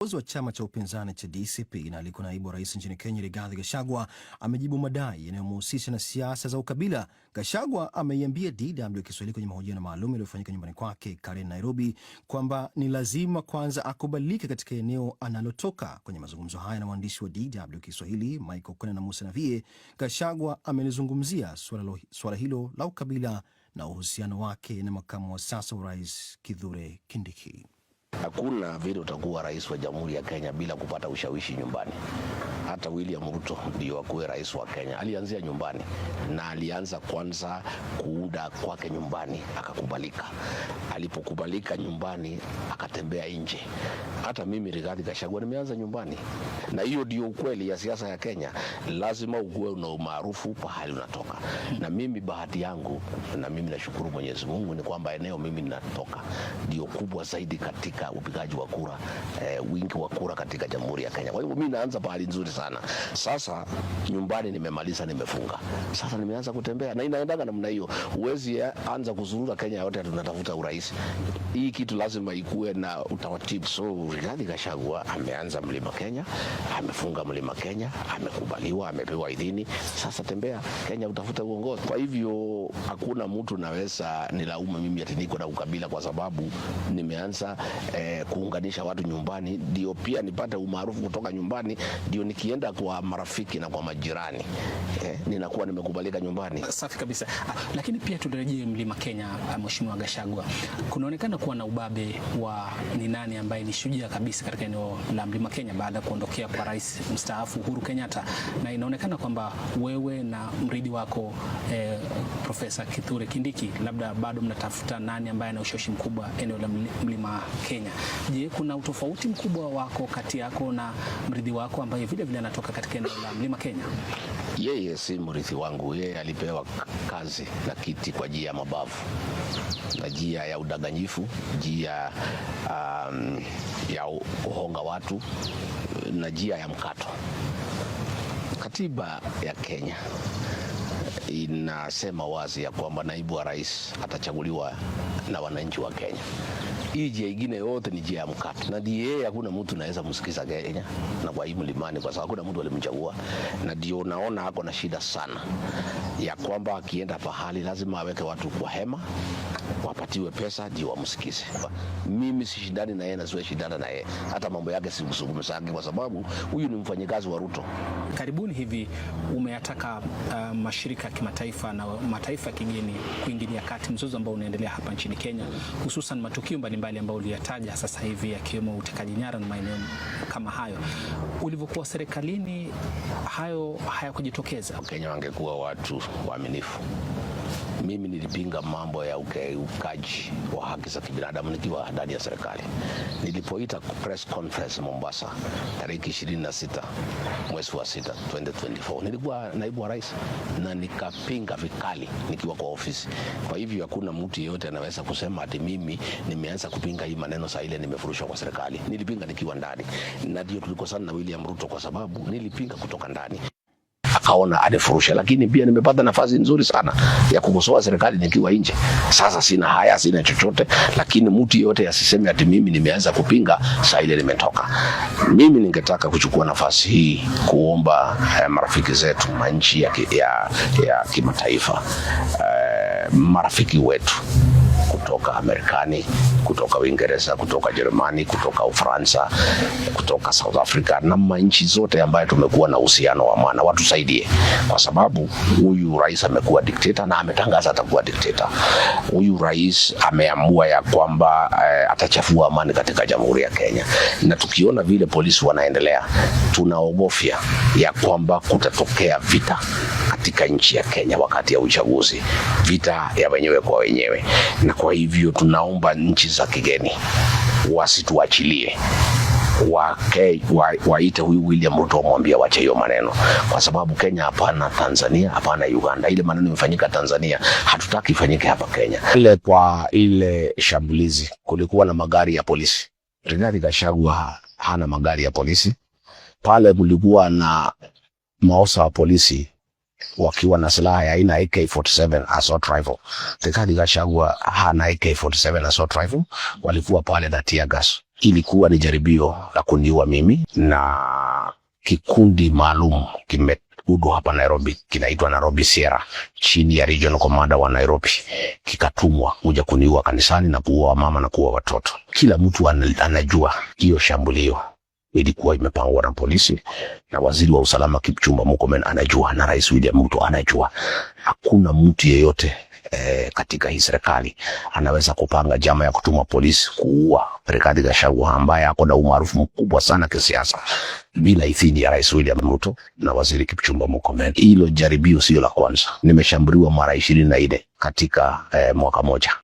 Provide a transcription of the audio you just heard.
Kiongozi wa chama cha upinzani cha DCP na aliyekuwa naibu wa rais nchini Kenya, Rigathi Gachagua amejibu madai yanayomhusisha na siasa za ukabila. Gachagua ameiambia DW Kiswahili kwenye mahojiano maalum yaliyofanyika nyumbani kwake Karen, Nairobi, kwamba ni lazima kwanza akubalike katika eneo analotoka. Kwenye mazungumzo haya na mwandishi wa DW Kiswahili Michael Kwena na Musa Navie, Gachagua amelizungumzia suala hilo la ukabila na uhusiano wake na makamu wa sasa wa rais Kithure Kindiki. Hakuna vile utakuwa rais wa Jamhuri ya Kenya bila kupata ushawishi nyumbani. Hata William Ruto ndio akuwe rais wa Kenya, alianzia nyumbani na alianza kwanza kuunda kwake nyumbani, akakubalika. Alipokubalika nyumbani, akatembea nje. Hata mimi Rigathi Gachagua nimeanza nyumbani, na hiyo ndio ukweli ya siasa ya Kenya. Lazima ukuwe una umaarufu pahali unatoka. Na mimi bahati yangu, na mimi nashukuru Mwenyezi Mungu, ni kwamba eneo mimi ninatoka ndio kubwa zaidi katika upigaji wa kura, wingi wa kura katika Jamhuri ya Kenya. Kwa hivyo mimi naanza pahali nzuri sana. Sasa nyumbani nimemaliza, nimefunga. Sasa nimeanza kutembea na inaendaga namna hiyo. Huwezi anza kuzurura Kenya yote tunatafuta urais. Hii kitu lazima ikuwe na utaratibu. So Rigathi Gachagua ameanza Mlima Kenya, amefunga Mlima Kenya, amekubaliwa, amepewa idhini. Sasa tembea Kenya utafute uongozi. Kwa hivyo hakuna mtu naweza nilaumu mimi ati niko na ukabila kwa sababu nimeanza kuunganisha watu nyumbani, ndio pia nipate umaarufu kutoka nyumbani, ndio nikienda kwa marafiki na kwa majirani ninakuwa nimekubalika nyumbani. Safi kabisa. Lakini pia turejee Mlima Kenya, Mheshimiwa Gachagua, kunaonekana kuwa na ubabe wa ni nani ambaye ni shujaa kabisa katika eneo la Mlima Kenya baada ya kuondokea kwa rais mstaafu Uhuru Kenyatta, na inaonekana kwamba wewe na mrithi wako Profesa Kithure Kindiki labda bado mnatafuta nani ambaye ana ushawishi mkubwa eneo la Mlima Kenya. Je, kuna utofauti mkubwa wako kati yako na mrithi wako ambaye vile vile anatoka katika eneo la Mlima Kenya? Yeye si mrithi wangu, yeye alipewa kazi na kiti kwa njia ya mabavu na njia ya udanganyifu, njia ya kuhonga watu na njia ya mkato. Katiba ya Kenya inasema wazi ya kwamba naibu wa rais atachaguliwa na wananchi wa Kenya. Hii njia ingine yote ni njia ya mkato, na ndiye yeye, hakuna mtu naweza msikiza Kenya na kwa hii mlimani, kwa sababu hakuna mtu alimchagua, na ndio naona ako na shida sana ya kwamba akienda pahali lazima aweke watu kwa hema wapatiwe pesa ndio wamsikize. Mimi sishindani na yeye na siwezi shindana na yeye, hata mambo yake simzungumzangi, kwa sababu huyu ni mfanyikazi wa Ruto. Karibuni hivi umeyataka mashirika ya kimataifa na mataifa ya kigeni kuingilia kati mzozo ambao unaendelea hapa nchini Kenya, hususan matukio mbalimbali ambayo uliyataja sasa hivi yakiwemo utekaji nyara na maeneo kama hayo. Ulivyokuwa serikalini hayo hayakujitokeza. Wakenya wangekuwa watu waaminifu. Mimi nilipinga mambo ya ukiukaji wa haki za kibinadamu nikiwa ndani ya serikali. Nilipoita press conference Mombasa tariki 26 mwezi wa 6 2024, nilikuwa naibu wa rais na nikapinga vikali nikiwa kwa ofisi. Kwa hivyo hakuna mtu yeyote anaweza kusema ati mimi nimeanza kupinga hii maneno saa ile nimefurushwa kwa serikali. Nilipinga nikiwa ndani, na ndio tulikosana na William Ruto kwa sababu nilipinga kutoka ndani, akaona anifurushe, lakini pia nimepata nafasi nzuri sana ya kukosoa serikali nikiwa nje. Sasa sina haya, sina chochote, lakini mtu yeyote asiseme ati mimi nimeanza kupinga saa ile nimetoka. Mimi ningetaka kuchukua nafasi hii kuomba marafiki zetu manchi ya kimataifa, marafiki wetu kutoka Marekani, kutoka Uingereza, kutoka Jerumani, kutoka Ufaransa, kutoka South Africa na manchi zote ambayo tumekuwa na uhusiano wa maana, watusaidie, kwa sababu huyu rais amekuwa dikteta na ametangaza atakuwa dikteta. Huyu rais ameamua ya kwamba atachafua amani katika Jamhuri ya Kenya, na tukiona vile polisi wanaendelea, tunaogofya ya kwamba kutatokea vita katika nchi ya Kenya wakati ya uchaguzi, vita ya wenyewe kwa wenyewe, na kwa hivyo tunaomba nchi za kigeni wasituachilie waite huyu William Ruto wamwambie wache hiyo maneno, kwa sababu Kenya hapana Tanzania, hapana Uganda. Ile maneno imefanyika Tanzania, hatutaki ifanyike hapa Kenya. Ile kwa ile shambulizi kulikuwa na magari ya polisi. Rigathi Gachagua hana magari ya polisi pale, kulikuwa na maofisa wa polisi wakiwa na silaha ya aina AK47 assault rifle. Rigathi Gachagua hana AK47 assault rifle, walikuwa pale na tear gas. Ilikuwa ni jaribio la kuniua mimi, na kikundi maalum kimeundwa hapa Nairobi, kinaitwa Nairobi Sierra, chini ya regional commander wa Nairobi, kikatumwa kuja kuniua kanisani na kuua wamama na kuua watoto. Kila mtu anajua hiyo shambulio ilikuwa imepangwa na polisi, na waziri wa usalama Kipchumba Murkomen anajua, na Rais William Ruto anajua. Hakuna mtu yeyote katika hii serikali anaweza kupanga njama ya kutuma polisi kuua Rigathi Gachagua ambaye ako na umaarufu mkubwa sana kisiasa bila idhini ya Rais William Ruto na waziri Kipchumba Murkomen. Hilo jaribio sio la kwanza, nimeshambuliwa mara 24 katika mwaka moja.